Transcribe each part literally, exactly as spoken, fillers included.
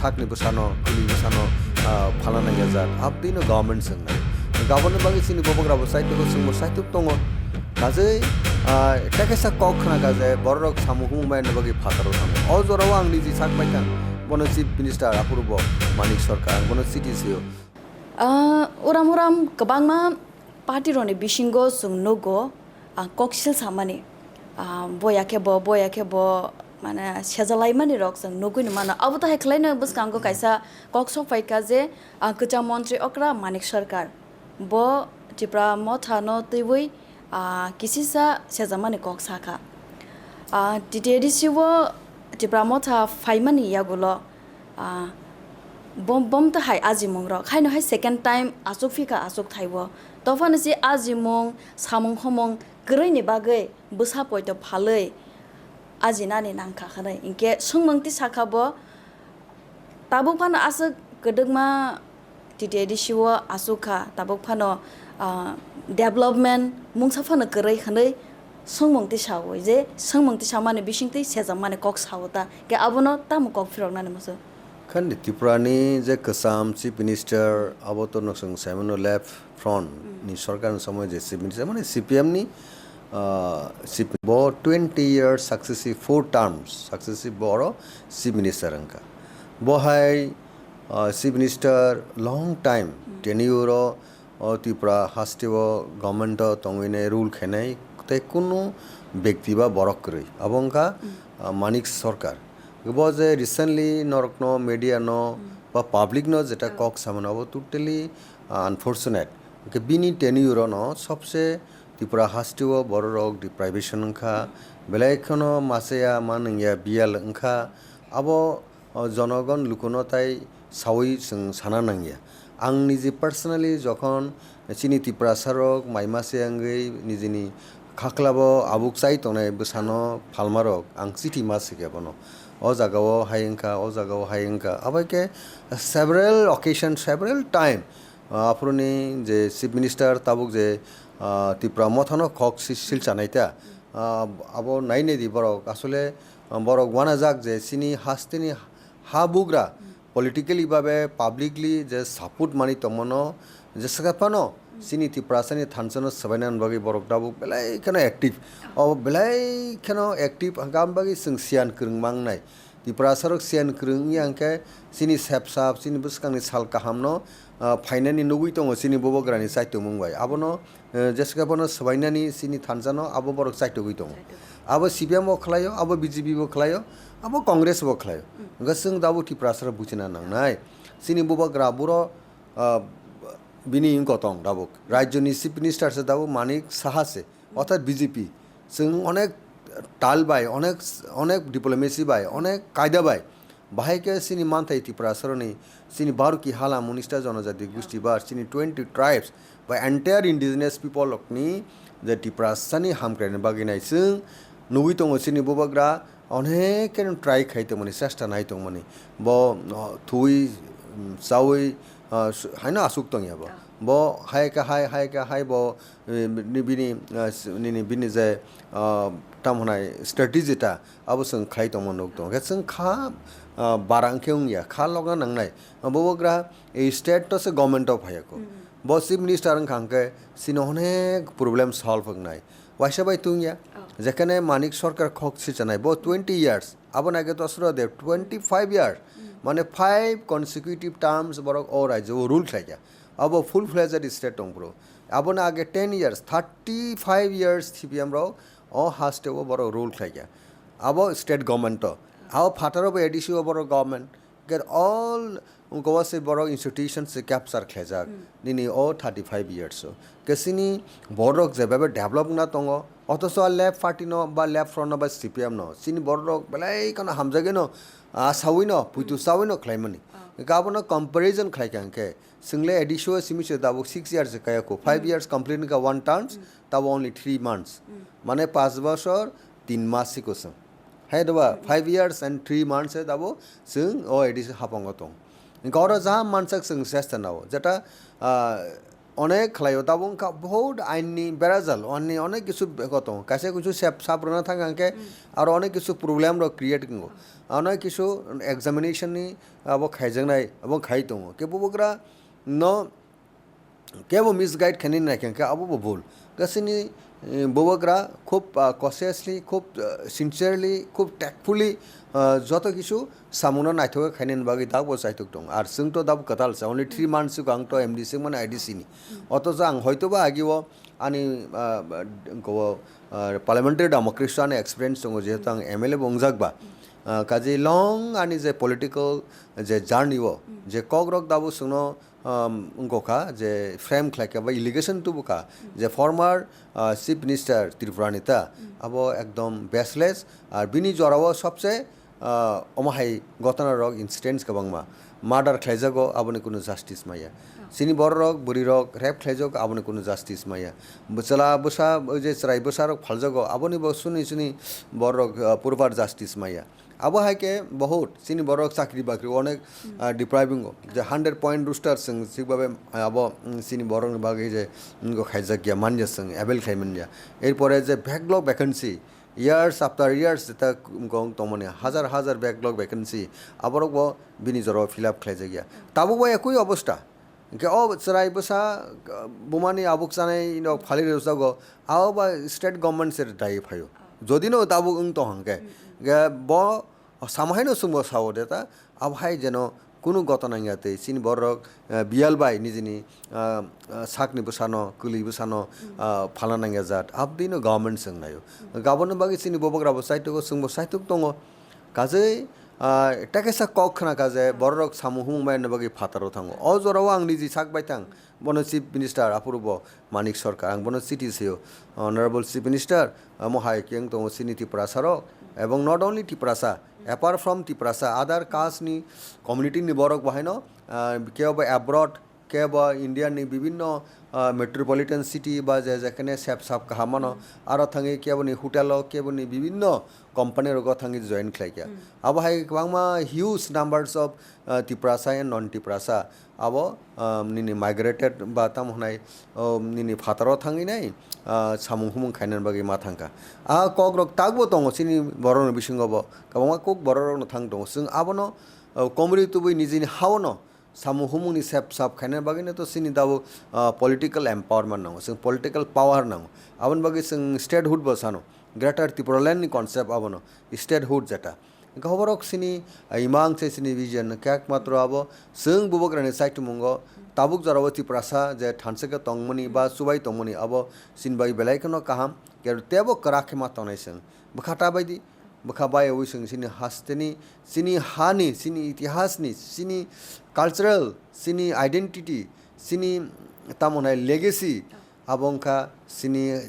Sakni bwsano, kuli bwsano, ah, phalna nangjak. Abdino government swngnai. Government bagwi chini bobogra bo saitok, chwngbo saitok tongo. Kajai, ah, tei kaisa kok khna kajai, bororok samung humung bai bagwi phataro thango. O jorao ang niji sak bai thang. Bono Chief Minister aphuru bo Manik Sarkar, bono city C E O. Ah, uram uram kwbangma party rokni bisingo chwng nugo, ah, koksil samani. Ah, boya khe bo, boya khe bo, mane, sejalaimani rok chwng nugwi mano. Abo to hai khwlaino bwskango kaisa kok sok phaikha je, ah, kwcham montri okra Manik Sarkar. Bo Tipra Motha no twiwi, ah, kisisa sejamani kok sakha. Ah, T T A D C o Tipra Motha phaimani yagulo, ah, bom, bom to hai ajimungrok. Haino hai second time achuk phikha achuk thaibo. Tophano si ajimung, samung homung kwrwini bagwi bwsa poito phalwi ajinani nangkha hwnwi. Hinkhe swngmung tisakha bo, tabuk phano aswk kwdwkma T T A D C o aswk kha, tabuk phano, ah, development mungsa phano kwrwi hwnwi swngmung tisaui je swngmung tisamani bisingtwi sejakmani kok sao ta, khe abono tamo kok phiroknani muchung? Khani Tripura ni je kwcham Chief Minister abo to nwswng saimano left front ni sorkar ni somoi je Chief Minister mane C P M ni, ah, Chief bo twenty years successive four terms successive bo oro Chief Minister wngkha. Bo hai, ah, Chief Minister long time tenure o, o Tripura haste o government o tongwinai rule khainai tei kunu bekti ba borok kwrwi. Abo wngkha, ah, Manik Sarkar. Bo je recently norokno media no ba public no jeta kok samano abo totally, ah, unfortunate. Hwnkhe bini tenure no sobse Tripura haste o bororok deprivation wngkha, belai kheno machaya ma nungya biyal wngkha, abo, o, jonogon lukuno tai saui chwng sana nangya. Ang niji personally jokhon chini Tiprasarok mai machaya wngwi nijini khaklabo abuk chai tongnai bwsano phalmarok ang chithi ma swikha bono. O jagao hai wngkha, o jagao hai wngkha. Abaikhe several occasion, several time, ah, aphuruni je Chief Minister tabuk je, ah, Tipra Mothano khok si-, silchanai ta, ah, abo nai nai di borok. Asole, ah, borok wanajak je chini hasteni ha bugra politically babe publicly je support mani tongmano, je swkha phano chini Tiprasani thansa no swbaina bagwi borok tabuk belai kheno active. O belai kheno active hwnkha, am bagwi chwng siyan kwrwng mangnai. Tiprasarok siyan kwrwng wngya hwnkhe chini sepsap, chini bwskangni sal kahamno, ah, phainani nugwi tongo chini bubagrani chaitomung bai. Abono, eh, jeske bono swbainani chini thansano abo borok chaitogwi tongo. Abo C P M bo khlaio, abo B J P bo khlaio, abo Congress bo khlaio. Hwnkhe chwng tabuk Tiprasarok buchina nangnai. Chini bubagra buro, ah, bini wngkotong tabuk. Rajyoni Chief Minister se tabuk Manik Saha se. Orthat B J P, chwng onek tal bai, onek, onek diplomacy bai, onek kaida bai, bahai khe chini manthai Tiprasaroni, chini Baruki hala, Munista Jonojati Gusti bar, chini twenty tribes bai entire indigenous people rokni je Tiprasani hamkraini bagwi nai chwng nugwi tongo chini bubagra, onek khe try khai tongmani, chesta nai tongmani. Bo, o, thuwi, mm, chawi, ah, s-, haino aswk tongya bo. Bo hai khe hai, hai khe hai bo, eh, ni bini, ah, s-, nini bini je, ah, tamo hwnai strategy ta, abo chwng khlai tongma nuk tongo. Khe chwng kha, ah, barang khe wngya, kha lokna nangnai. Bo bubagra, eh, state to se government o phaiya kho. Bo chief minister wngkha hwnkhe chini onek problem solve wngnai. Waisa bai tungya. Jekhane Manik Sarkar khok sichanai, bo twenty years, abo nai khe dosra de twenty five years, mane five consecutive terms borok o rajyo o rule khlaikha. Abo full fledged state tongphuru. Abono age ten years, thirty five years C P M rok o haste o borok rule khlaikha. Abo state government o. Abo phataro bo A D C o borok government. Get all goa se borok institution se capture khlaijak. Nini o thirty five years o. Ke chini borok je bebe develop na tongo. Othocho a left party no ba left front no ba C P M no. Chini borok belai kono hamjagwi no, ah, sawi no, puitu sawi no khlaimani. Ke abono comparison khlaikha hwnkhe. Chwngle A D C o simi se tabuk six years kaya ko, five years complete wngkha one terms, tabo only three months. Mane panch bosor tin mas siko chwng. Hai doba, five years and three months se tabuk chwng o A D C hapango tong. Hwnkhe oro jaham mansak chwng chesta nao. Jeta, ah, Onek khlaio, tabuk wngkha bahut ain ni berajal, ani onek kisu beko tongo. Kaisa kisu sep-, sap rwna thang hwnkhe aro onek kisu problem rok create wngo. Onek kisu examination ni abo khaijaknai, abo khai tongo. Khe bubagra no kebo misguide khainani naikha hwnkhe abo bo bhul. Khe chini, eh, bubagra khub, ah, cautiously, khub, ah, sincerely, khub tactfully, ah, joto kisu samungno naithok khe khainani bagwi tabukbo chaitok tongo. Ar chwngto tabuk kwtal se, only three months sigo ang to M D C wngmani I D C ni. Otocho ang hoitoba agio ani, ah, go, ah, parliamentary democracy o ani experience tongo, jehetu ang M L A bo wngjak ba. Ah, kaje long ani je political je journey o, je kokrok tabuk chwngno um, wngkha je frame khlaikha ba allegation tubukha je former, uh, Chief Minister Tripura ni ta abo ekdom baseless, ar bini jorao sobse, uh, omo hai gotona rok incidents kwbangma murder khlaijago, aboni kunu justice maya. Chini borok rok bwrwi rok rape khlaijago, aboni kunu justice maya. Bwchwla bwsa, oi je chwrai bwsa rok phaljago, aboni bo suni suni borok rok, uh, proper justice maya. Abo hai khe bahut chini borok chakri bakri onek, ah, depriving o. Je hundred point roster chwng thikbabe, ah, abo, mm, chini borokni bagwi je, mm, go khaijak ya, manya chwng avail khai manya. Erpore je backlog vacancy, years after years jeta gong tongmani, hajar hajar backlog vacancy, aborok bo bini jorao fill up khlaijak ya. Tabuk bo ekui obostha. Hingke o chwrai bwsa, uh, bumani abuk chanai no phali rwjago, abo ba state government se dai phaio. Jodi no tabuk wng tong hwnkhe, hingke bo samo haino chwngbo sao de ta, abo hai jeno kunu gotona wngya tei chini borok, uh, biyal bai nijini, uh, uh, sakni bwsano, kwlwi bwsano, uh, phalna nangya jat, abdino government se wng naio. Gaboni bagwi chini bubagra bo saitok o, chwngbo saitok tongo. Kajei, ah, tei kaisa kok khna kha je bororok samung humung maya bagwi phataro thango. O jorao ang niji sak bai thang, bono Chief Minister aphuru bo Manik Sarkar, ang bono chiti sio, "Honorable Chief Minister, omo hai khe wng tongo chini Tiprasa rok, ebong not only Tiprasa, apart from Tiprasa, other caste ni community ni borok bo haino, ah, kebo abroad, kebo India ni bibinno, ah, metropolitan city ba je jekhane sep sap kaham mano, aro thangwi keboni hotel o, keboni bibinno company rogo thangwi join khlai kha." Abo hai kwbangma huge numbers of, ah, Tiprasa and non Tiprasa abo, ah, nini migrated ba tamo hwnai, oh, nini phataro thangwi nai, ah, samung humung khainani bagwi ma thangkha. A kok rok takbo tongo chini borok ni bisingo bo, kwbangma kok borok rok no thang tongo. Chwng abono, ah, komrwi tubui nijini hao no samung humung ni sep sap khaina bagwi no to chini tabuk, ah, political empowerment nango, chwng political power nango. Aboni bagwi chwng statehood bo sano, Greater Tipraland ni concept abono, statehood jeta. Hingke hoborok chini, ah, imang se chini vision, khe ekmatro abo chwng bubagrani saitumungo tabuk jorao Tiprasa je thansa khe tongmani ba chubai tongmani abo chini bagwi belai kheno kaham, khe tebo kwrak khe ma tongnai chwng. Bwkha ta bai di, bwkha bai wi chwng chini hasteni, chini hani, chini itihasni, chini cultural, chini identity, chini tamo hwnai legacy, abo wngkha chini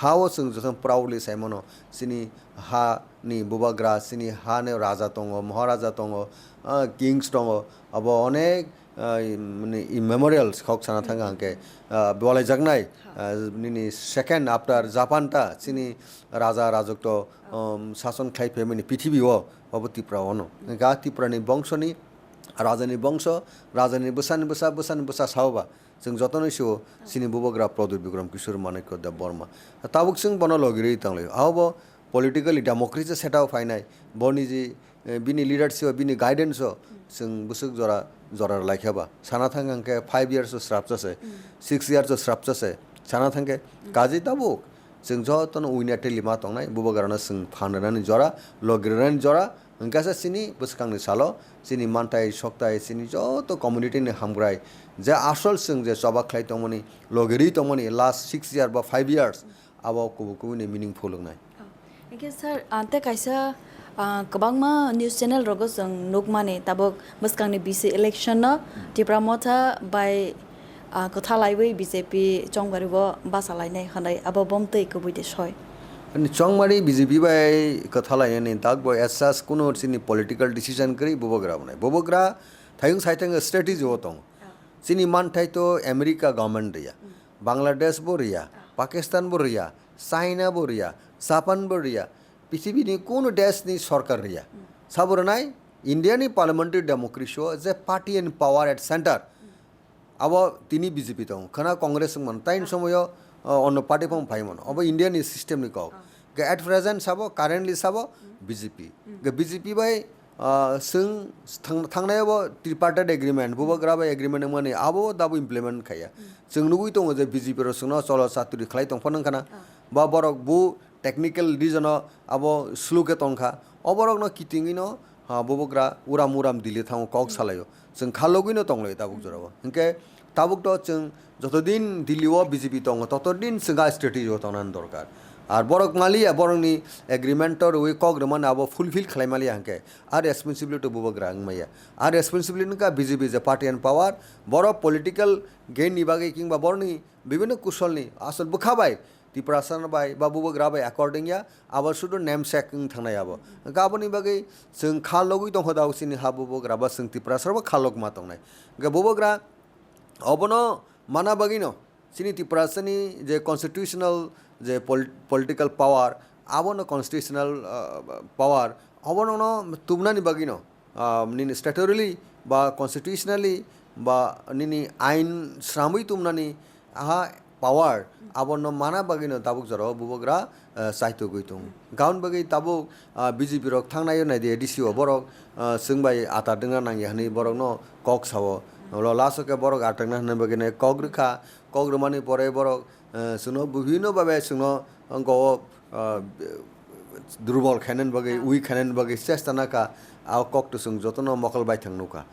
ha-o chwng jotono proudly sai mano, chini ha ni bubagra, chini ha ni raja tongo, maharaja tongo, ah, kings tongo, abo onek, ah, im-, mane immemorial kok sana thang hwnkhe, ah, belaijaknai, ah, nini second after Japan ta chini raja rajotw, um, sason khlai phaimani pithibi o, obo Tripura ono. Ga Tripura ni bongso ni, raja ni bongso, raja ni bwsa ni bwsa, bwsa ni bwsa sao ba. Chwng jotono sio chini bubagra Pradyut Bikram Kishore Manikya Debbarma. Tabuk chwng bono logi rwi tanglaio. Abo bo politically democracy setao phainai. Boni ji, eh, bini leadership o, bini guidance o chwng bwswk jora, jora rwlaikha ba. Sana thang hwnkhe five years o srapsa se, six years o srapsa se. Sana thangkhe kaji tabuk chwng jotono uini ateli ma tongnai, bubagrano chwng phan rwnani jora, logi rwnani jora, hwnkhe se chini bwskangni salo, chini manthai sokthai, chini joto community ni hamkrai, je asol chwng je choba khlai tongmani, logi rwi tongmani last six year ba five years, abo kubui kubui ni meaningful wngnai. Oh. Hingke sir, ah, tei kaisa, ah, kwbangma news channel rogo chwng nukmani, tabuk bwskangni bisi election no Tipra Motha bai, ah, kwtha laiwi B J P chongmari o basa lainai hwnwi abo bomtwi kubui de soi. Ani chongmari B J P bai kwtha lainani dak bo as such kuno chini political decision kwrwi bubagra bwnai. Bubagra thayung saithang strategy o tongo. Chini manthai to America government riya, Bangladesh bo riya, Pakistan bo riya, China bo riya, Japan bo riya, pithibini kuno desh ni sorkar riya. Sabo rwnai India ni parliamentary democracy o je party in power at center, Abo tini B J P tong khana Congress wng mano, tai somoyo, uh, onno party phano phai mano. Abo India ni system ni kok. Ke at present sabo, currently sabo, B J P. Ke B J P bai, uh, swng thang-, thangnai abo tripartite agreement, bubagra bai agreement wngmani abo dabo implement khaiya. Chwng nugui tongo je B J P rok chwngno cholo chaturi khlai tong phano wngkhana. Ba borok bu technical reason o abo slow khe tongkha. O borokno kitingwino, ha, bubagra uram uram Delhi thango kok salaio. Chwng kha logwino tonglaio tabuk jorao. Hinkhe tabuk to chwng joto din Delhi o B J P tongo, toto din chwng a strategy o tongnani dorkar. Ar borok maliya, borokni agreement o rwui kok rwmani abo fulfill khlai maliya hinkhe a responsibility bubagra wngmaya. A responsibility wngkha B J P je party and power, borok political gain ni bagwi kingba borokni bibhinno kusolni asol bwkha bai Tiprasa bai ba bubagra bai according ya, abo sudu namesake wng thangnai abo. Hinkhe aboni bagwi chwng kha logwi tongkha da chini ha bubagra ba chwng Tiprasa bo kha logma tongnai. Hinkhe bubagra obono mana bagwino chini Tiprasani je constitutional je pol-, political power, abono constitutional, uh, power, obono tumnani bagwino, ah, nini statutorily ba constitutionally ba nini ain sramwi tumnani aha power, abono mana bagwino tabuk jorao bubagra, ah, chaitugwi tongo. Gaun bagwi tabuk, ah, B J P rok thangnai nai di A D C o borok, ah, chwng bai atar dwngna nangya hwnwi borokno kok sao. Ulo last o khe borok atakna hwnwi bagwino kok rwkha, kok rwmani pore borok, ah, chwngno bibhinno babe chwngno go, ah, durbol khainani bagwi, weak khainani bagwi chesta nakha, a kok to chwng jotono mokol baithang nukha.